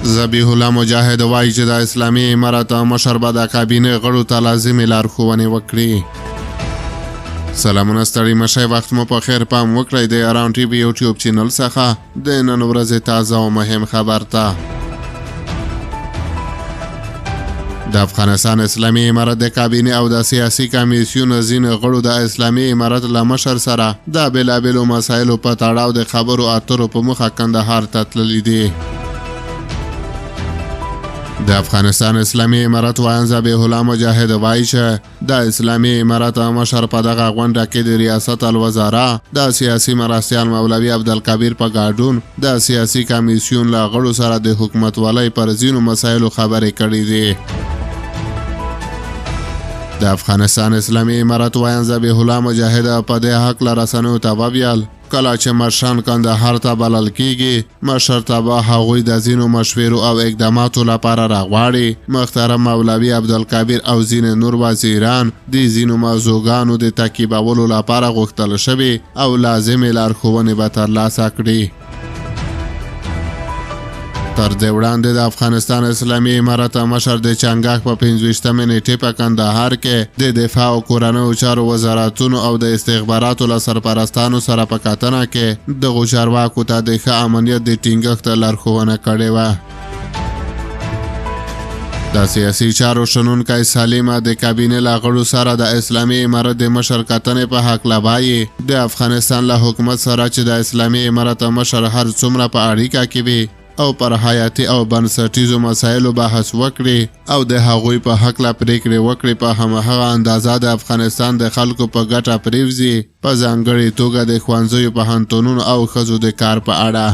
ذبیح الله مجاهد وایي چې د اسلامي امارت مشر به د کابینې غړو ته لازمې لارښوونې وکړي. سلامونه، ستړي مشه، وخت مو په خیر. پام وکړئ د ایران ټي وي یوټیوب چینل څخه د نن ورځې تازه او مهم خبر ته. د افغانستان اسلامي امارت د کابینې او د سیاسي کمیسیون ځینې غړو د اسلامي امارت له مشر سره د بېلابېلو مسایلو په تړاو د خبرو اترو په موخه کندهار ته تللي دي. د افغانستان اسلامي امارت ویاند ذبیح الله مجاهد وایي چې د اسلامي امارت مشر په دغه غونډه کې د ریاست الوزرا د سیاسي مرستیال مولوي عبدالکبیر په ګډون د سیاسي کمیسیون له غړو سره د حکومتولۍ پر ځینو مسایلو خبرې کړې دي. د افغانستان اسلامي امارت ویاند ذبیح الله مجاهد په دې هکله رسنیو ته وویل، کله چې مشران کندهار ته بلل کیږي، مشرتابه هغوی د ځینو مشورو او اقداماتو لپاره راغواړي. محترم مولوي عبدالکبیر او ځینې نور وزیران د ځینو موضوعګانو د تعقیبولو لپاره غوښتل شوي او لازمې لارښوونې به ترلاسه کړي. تر دې وړاندې د افغانستان اسلامي امارت مشر د چنګاښ په 25مې نېټې په کندهار کې د دفاع او کورنیو چارو وزارتونو او د استخباراتو له سرپرستانو سره په کتنه کې دغو چارواکو ته د ښه امنیت د ټینګښت لارښوونه کړې وه. د سیاسي چارو شنونکی سلیمه د کابینې له غړو سره د اسلامي امارت د مشر کتنې په هکله وایي، د افغانستان له حکومت سره چې د اسلامي امارت مشر هر څومره په اړیکه کې وي او پر حیاتي او بنسټیزو مسایلو بحث وکړي او د هغوی په هکله پرېکړې وکړي، په هماغه اندازه د افغانستان د خلکو په ګټه پرېوځي، په ځانګړې توګه د ښوونځیو، پوهنتونونو او ښځو د کار په اړه.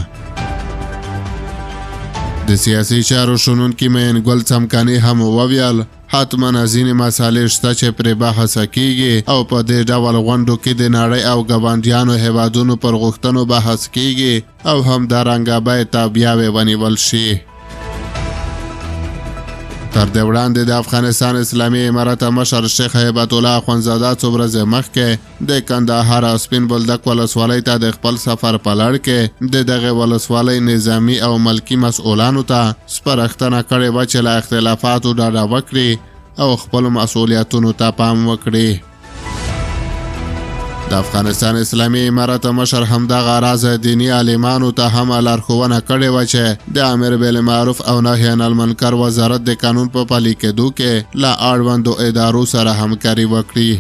د سیاسي چارو شنونکي مین ګل څمکني هم وویل، حتما ځینې مسالې شته چې پرې بحث کیږي او په دې ډول غونډو کې د نړۍ او ګاونډیانو هیوادونو پر غوښتنو بحث کیږي او همدارنګه باید تابیاوې ونیول شي. تر دې وړاندې د افغانستان اسلامي امارت مشر شیخ هیبت الله اخوندزاده څو ورځې مخکې د کندهار او سپین بولدک ولسوالۍ ته د خپل سفر په لړ کې د دغې ولسوالۍ نظامي او ملکي مسؤلانو ته سپارښتنه کړې وه چې له اختلافاتو ډډه وکړي او خپلو مسؤلیتونو ته پام وکړي. د افغانستان اسلامي امارت مشر همدغه راز دیني عالمانو ته هم لارښوونه کړې وه چې د امر بالمعروف او نهی عن المنکر وزارت د قانون په پلي کېدو کې له اړوندو ادارو سره همکاري وکړي.